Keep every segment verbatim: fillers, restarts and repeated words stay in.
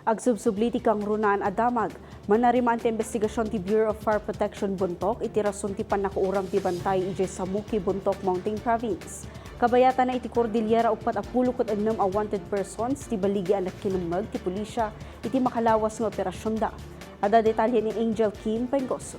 Agsubsubli ti kangrunaan a damag. Manarimaan ti imbestigasion ti Bureau of Fire Protection Bontoc iti rason ti pannakauram ti bantay idiay Samuki, Bontoc, Mountain Province. Kabayatan na iti Cordillera, uppat a pulo ket ennem a wanted persons ti baligi a nakinemmeg ti pulisya iti makalawas nga operasionda. Adda detalye ni Angel Kim Pengoso.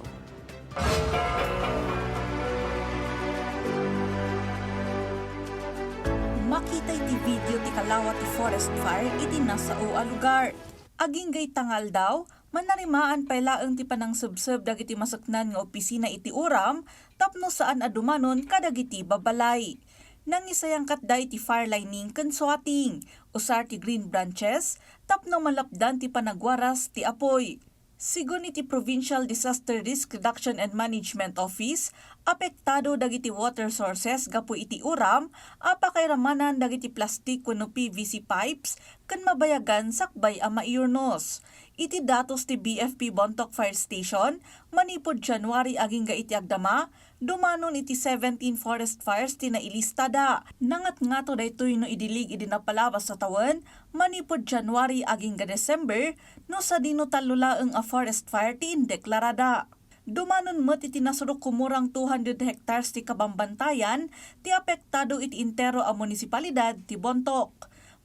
Makita iti video ti kalawa ti forest fire iti nasao a lugar. Agingga ita nga aldaw, manarimaan pay laeng ti panangsebseb dagiti maseknan nga opisina iti uram tapno saan a dumanon kadagiti babalay. Nangisayangkatda iti fire lining ken swatting, usar ti green branches, tapno malapdan ti panagwaras ti apoy. Sigun iti Provincial Disaster Risk Reduction and Management Office, apektado dagiti water sources gapu iti uram a pakairamanan dagiti plastik wenno P V C pipes ken mabayagan sakbay a maiurnos. Iti datos ti B F P Bontoc Fire Station, manipud January agingga iti agdama, dumanon iti seventeen forest fires ti nailistada. Nangatngato daytoy no idilig idi napalawas a tawen, manipud January agingga December, no sadino tallo laeng a forest fire ti indeklarada. Dumanon met iti nasurok kumurang two hundred hectares ti kabambantayan ti apektado iti entero a munisipalidad ti Bontoc.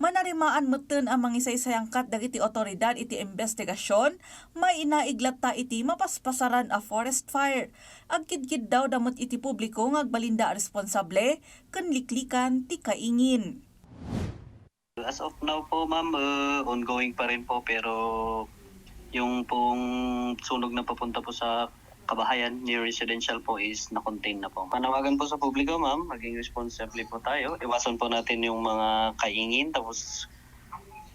Manarimaan metten a mangisaysayangkat dagiti awtoridad iti imbestigasion, mainaig latta iti mapaspasaran a forest fire. Agkidkiddawda met iti publiko nga agbalinda a responsable ken liklikan ti kaingin. As of now po, ma'am, uh, ongoing pa rin po, pero yung pong sunog na papunta po sa kabahayan, near residential po, is na-contain na po. Panawagan po sa publiko, ma'am, maging responsable po tayo. Iwasan po natin yung mga kaingin, tapos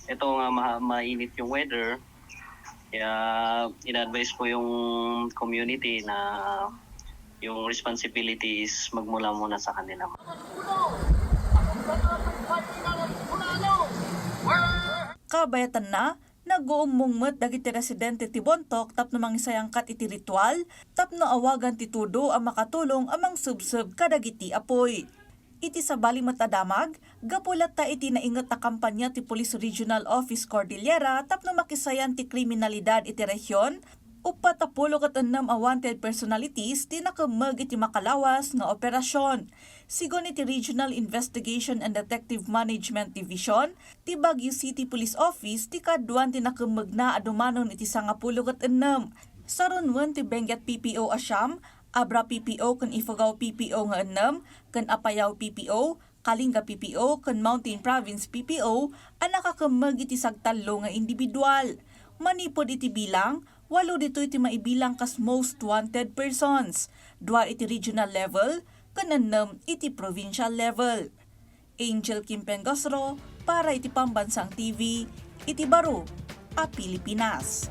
ito nga ma- mainit yung weather, kaya ina-advise po yung community na yung responsibility is magmula muna sa kanila. Kabayatanna, naguummong met dagiti residente ti Bontoc tapno mangisayangkat iti ritual tapno awagan ti tudo a makatulong a mangsubsob kadagiti apoy. Iti sabali met a damag, gapu latta iti nainget a kampanya ti Police Regional Office Cordillera tapno makisayan ti kriminalidad iti rehion, uppat a pulo ket ennem a wanted personalities ti nakemmeg iti makalawas nga operasion. Sigun iti Regional Investigation and Detective Management Division ti Baguio City Police Office ti kaduan ti nakemmegna a dumanon iti sangapulo ket ennem. Sarunuen ti Benguet P P O a siam, Abra P P O ken Ifugao P P O nga ennem, ken Apayao P P O, Kalinga P P O ken Mountain Province P P O a nakakemmeg iti sagtallo nga individual. Manipud iti bilang, walo ditoy ti maibilang kas most wanted persons, dua iti regional level ken ennem iti provincial level. Angel Kim Pengosro para iti Pambansang T V iti baro a Pilipinas.